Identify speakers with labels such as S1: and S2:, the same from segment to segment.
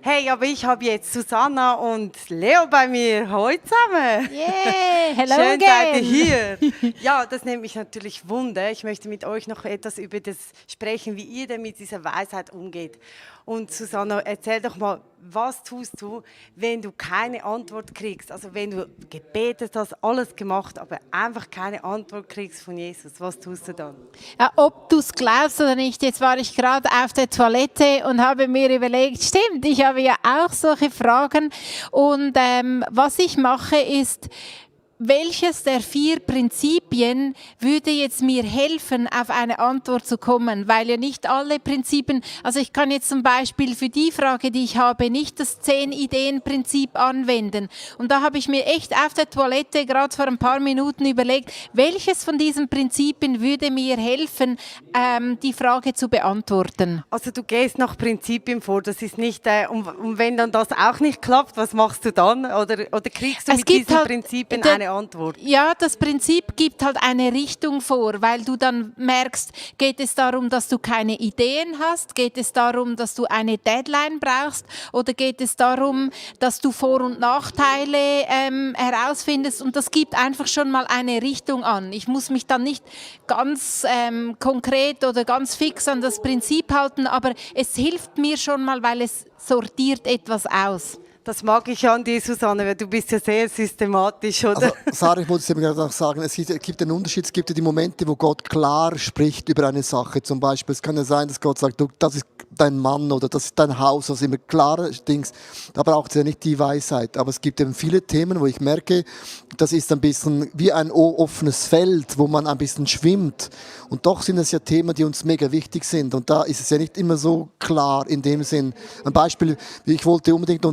S1: Hey, aber ich habe jetzt Susanna und Leo bei mir. Hallo zusammen.
S2: Yeah, hello
S1: Schön seid ihr
S2: again.
S1: hier. Ja, das nimmt mich natürlich Wunder. Ich möchte mit euch noch etwas über das sprechen, wie ihr denn mit dieser Weisheit umgeht. Und Susanna, erzähl doch mal, was tust du, wenn du keine Antwort kriegst? Also wenn du gebetet hast, alles gemacht, aber einfach keine Antwort kriegst von Jesus. Was tust du dann?
S2: Ja, ob du es glaubst oder nicht, jetzt war ich gerade auf der Toilette und habe mir überlegt, stimmt, ich habe ja auch solche Fragen. Und was ich mache ist, welches der 4 Prinzipien würde jetzt mir helfen, auf eine Antwort zu kommen? Weil ja nicht alle Prinzipien, also ich kann jetzt zum Beispiel für die Frage, die ich habe, nicht das 10-Ideen-Prinzip anwenden. Und da habe ich mir echt auf der Toilette gerade vor ein paar Minuten überlegt, welches von diesen Prinzipien würde mir helfen, die Frage zu beantworten.
S1: Also du gehst nach Prinzipien vor, das ist nicht, und wenn dann das auch nicht klappt, was machst du dann? Oder kriegst du
S2: Es
S1: mit
S2: gibt
S1: diesen
S2: halt
S1: Prinzipien eine Antwort?
S2: Ja, das Prinzip gibt halt eine Richtung vor, weil du dann merkst, geht es darum, dass du keine Ideen hast, geht es darum, dass du eine Deadline brauchst oder geht es darum, dass du Vor- und Nachteile herausfindest, und das gibt einfach schon mal eine Richtung an. Ich muss mich dann nicht ganz konkret oder ganz fix an das Prinzip halten, aber es hilft mir schon mal, weil es sortiert etwas aus.
S1: Das mag ich an dir, Susanne, weil du bist ja sehr systematisch, oder?
S3: Also, Sarah, ich muss es eben gerade auch sagen, es gibt einen Unterschied. Es gibt ja die Momente, wo Gott klar spricht über eine Sache. Zum Beispiel, es kann ja sein, dass Gott sagt, du, das ist dein Mann oder das ist dein Haus, also immer klare Dings. Da braucht es ja nicht die Weisheit. Aber es gibt eben viele Themen, wo ich merke, das ist ein bisschen wie ein offenes Feld, wo man ein bisschen schwimmt. Und doch sind es ja Themen, die uns mega wichtig sind. Und da ist es ja nicht immer so klar in dem Sinn. Ein Beispiel, ich wollte unbedingt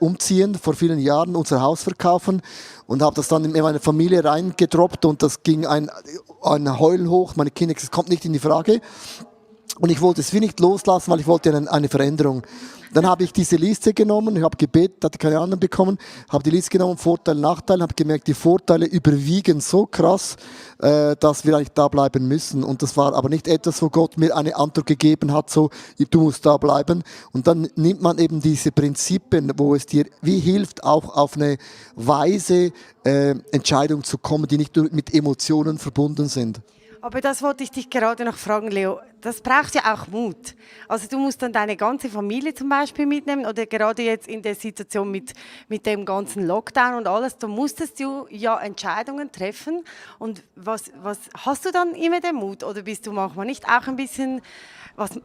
S3: umziehen, vor vielen Jahren unser Haus verkaufen und habe das dann in meine Familie reingedroppt und das ging ein Heulen hoch. Meine Kinder, das kommt nicht in die Frage. Und ich wollte es wie nicht loslassen, weil ich wollte eine Veränderung. Dann habe ich diese Liste genommen, ich habe gebetet, hatte keine anderen bekommen, habe die Liste genommen, Vorteile, Nachteile, habe gemerkt, die Vorteile überwiegen so krass, dass wir eigentlich da bleiben müssen. Und das war aber nicht etwas, wo Gott mir eine Antwort gegeben hat, so, du musst da bleiben. Und dann nimmt man eben diese Prinzipien, wo es dir wie hilft, auch auf eine weise Entscheidung zu kommen, die nicht nur mit Emotionen verbunden sind.
S1: Aber das wollte ich dich gerade noch fragen, Leo. Das braucht ja auch Mut. Also du musst dann deine ganze Familie zum Beispiel mitnehmen oder gerade jetzt in der Situation mit dem ganzen Lockdown und alles, da musstest du ja Entscheidungen treffen. Und was hast du dann immer den Mut oder bist du manchmal nicht auch ein bisschen,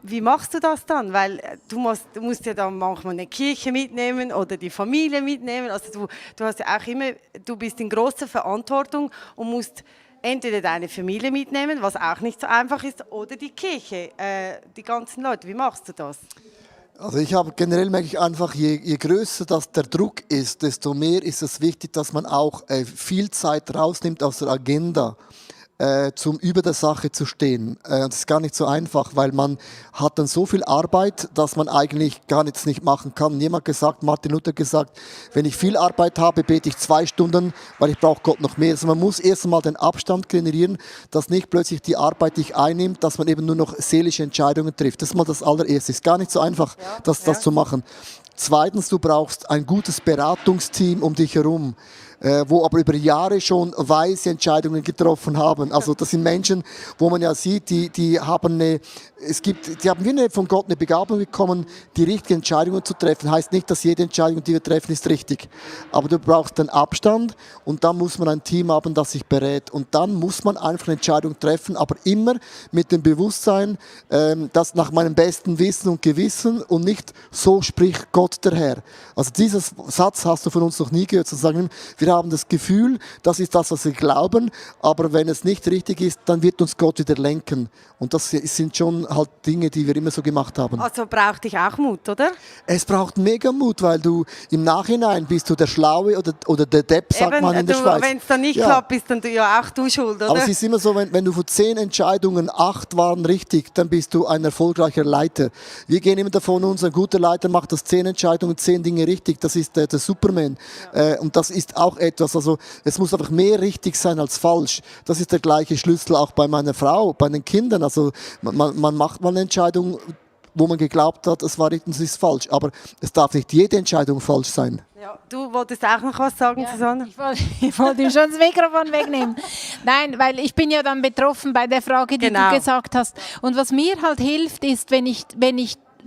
S1: wie machst du das dann? Weil du musst ja dann manchmal eine Kirche mitnehmen oder die Familie mitnehmen. Also du hast ja auch immer, du bist in großer Verantwortung und musst entweder deine Familie mitnehmen, was auch nicht so einfach ist, oder die Kirche, die ganzen Leute. Wie machst du das?
S3: Also generell merke ich einfach, je größer das der Druck ist, desto mehr ist es wichtig, dass man auch viel Zeit rausnimmt aus der Agenda, zum über der Sache zu stehen. Das ist gar nicht so einfach, weil man hat dann so viel Arbeit, dass man eigentlich gar nichts nicht machen kann. Jemand gesagt, Martin Luther gesagt, wenn ich viel Arbeit habe, bete ich 2 Stunden, weil ich brauche Gott noch mehr. Also man muss erst einmal den Abstand generieren, dass nicht plötzlich die Arbeit dich einnimmt, dass man eben nur noch seelische Entscheidungen trifft. Das ist mal das allererste. Ist gar nicht so einfach, das zu machen. Zweitens, du brauchst ein gutes Beratungsteam um dich herum, wo aber über Jahre schon weise Entscheidungen getroffen haben. Also das sind Menschen, wo man ja sieht, die haben wie von Gott eine Begabung bekommen, die richtigen Entscheidungen zu treffen. Heißt nicht, dass jede Entscheidung, die wir treffen, ist richtig. Aber du brauchst den Abstand und dann muss man ein Team haben, das sich berät. Und dann muss man einfach eine Entscheidung treffen, aber immer mit dem Bewusstsein, dass nach meinem besten Wissen und Gewissen und nicht so spricht Gott der Herr. Also diesen Satz hast du von uns noch nie gehört, zu sagen, wir haben das Gefühl, das ist das, was wir glauben, aber wenn es nicht richtig ist, dann wird uns Gott wieder lenken. Und das sind schon halt Dinge, die wir immer so gemacht haben.
S1: Also braucht dich auch Mut, oder?
S3: Es braucht mega Mut, weil du im Nachhinein bist du der Schlaue oder der Depp, sagt man in der Schweiz.
S1: Wenn es dann nicht klappt, bist dann ja auch du schuld, oder?
S3: Aber es ist immer so, wenn du von 10 Entscheidungen 8 waren richtig, dann bist du ein erfolgreicher Leiter. Wir gehen immer davon aus, ein guter Leiter macht das 10 Entscheidungen, 10 Dinge richtig. Das ist der Superman. Und das ist auch etwas, also es muss einfach mehr richtig sein als falsch. Das ist der gleiche Schlüssel auch bei meiner Frau, bei den Kindern. Also man macht mal eine Entscheidung, wo man geglaubt hat, es war richtig, es ist falsch. Aber es darf nicht jede Entscheidung falsch sein.
S1: Ja, du wolltest auch noch was sagen, Susanne?
S2: Ich wollte ihm schon das Mikrofon wegnehmen. Nein, weil ich bin ja dann betroffen bei der Frage, die
S1: Genau.
S2: du gesagt hast. Und was mir halt hilft, ist, wenn ich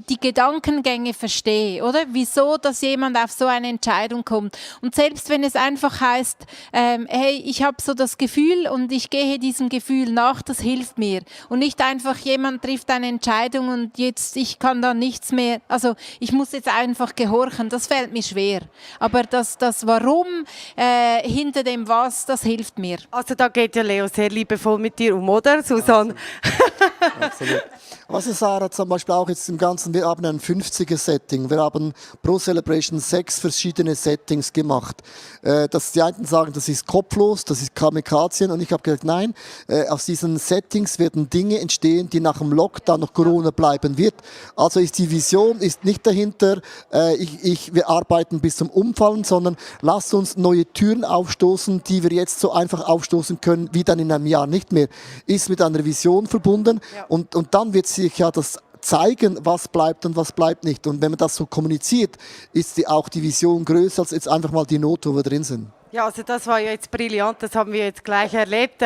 S2: die Gedankengänge verstehe, oder? Wieso, dass jemand auf so eine Entscheidung kommt. Und selbst wenn es einfach heißt, hey, ich habe so das Gefühl und ich gehe diesem Gefühl nach, das hilft mir. Und nicht einfach, jemand trifft eine Entscheidung und jetzt, ich kann da nichts mehr, also ich muss jetzt einfach gehorchen, das fällt mir schwer. Aber das Warum hinter dem Was, das hilft mir.
S1: Also da geht ja Leo sehr liebevoll mit dir um, oder, Susanne?
S3: Absolut. Was ist Sarah zum Beispiel auch jetzt im Ganzen, wir haben ein 50er-Setting, wir haben pro Celebration 6 verschiedene Settings gemacht. Dass die einen sagen, das ist kopflos, das ist Kamikazien und ich habe gesagt, nein, aus diesen Settings werden Dinge entstehen, die nach dem Lockdown, nach Corona bleiben wird. Also ist die Vision ist nicht dahinter, wir arbeiten bis zum Umfallen, sondern lasst uns neue Türen aufstoßen, die wir jetzt so einfach aufstoßen können, wie dann in einem Jahr nicht mehr. Ist mit einer Vision verbunden und dann wird sich ja das zeigen, was bleibt und was bleibt nicht. Und wenn man das so kommuniziert, ist auch die Vision größer als jetzt einfach mal die Note, wo wir drin sind.
S1: Ja, also das war ja jetzt brillant, das haben wir jetzt gleich erlebt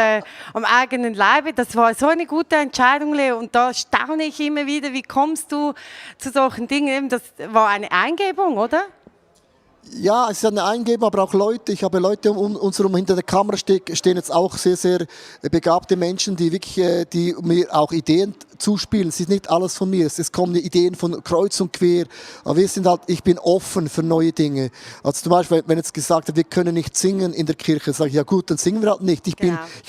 S1: am eigenen Leibe. Das war so eine gute Entscheidung, Leo, und da staune ich immer wieder, wie kommst du zu solchen Dingen? Das war eine Eingebung, oder?
S3: Ja, es ist eine Eingebung, aber auch Leute. Ich habe Leute um uns herum, hinter der Kamera stehen jetzt auch sehr, sehr begabte Menschen, die wirklich, die mir auch Ideen zuspielen. Es ist nicht alles von mir. Es kommen Ideen von kreuz und quer. Aber wir sind halt, ich bin offen für neue Dinge. Also zum Beispiel, wenn jetzt gesagt wird, wir können nicht singen in der Kirche, sage ich, ja gut, dann singen wir halt nicht. Ich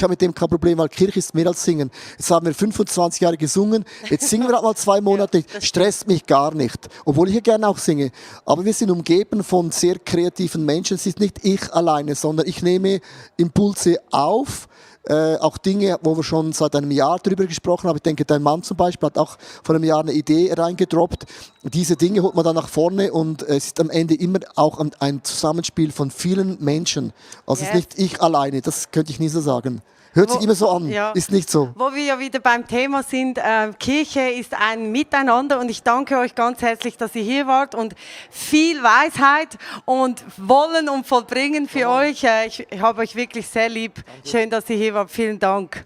S3: habe mit dem kein Problem, weil Kirche ist mehr als singen. Jetzt haben wir 25 Jahre gesungen, jetzt singen wir halt mal 2 Monate nicht. Stresst mich gar nicht. Obwohl ich ja gerne auch singe. Aber wir sind umgeben von sehr kreativen Menschen. Es ist nicht ich alleine, sondern ich nehme Impulse auf, auch Dinge, wo wir schon seit einem Jahr darüber gesprochen haben. Ich denke, dein Mann zum Beispiel hat auch vor einem Jahr eine Idee reingedroppt. Diese Dinge holt man dann nach vorne und es ist am Ende immer auch ein Zusammenspiel von vielen Menschen. Also es ist nicht ich alleine, das könnte ich nie so sagen. Hört sich immer so an, ist nicht so.
S1: Wo wir ja wieder beim Thema sind, Kirche ist ein Miteinander und ich danke euch ganz herzlich, dass ihr hier wart und viel Weisheit und Wollen und Vollbringen für euch. Ich habe euch wirklich sehr lieb. Schön, dass ihr hier wart. Vielen Dank.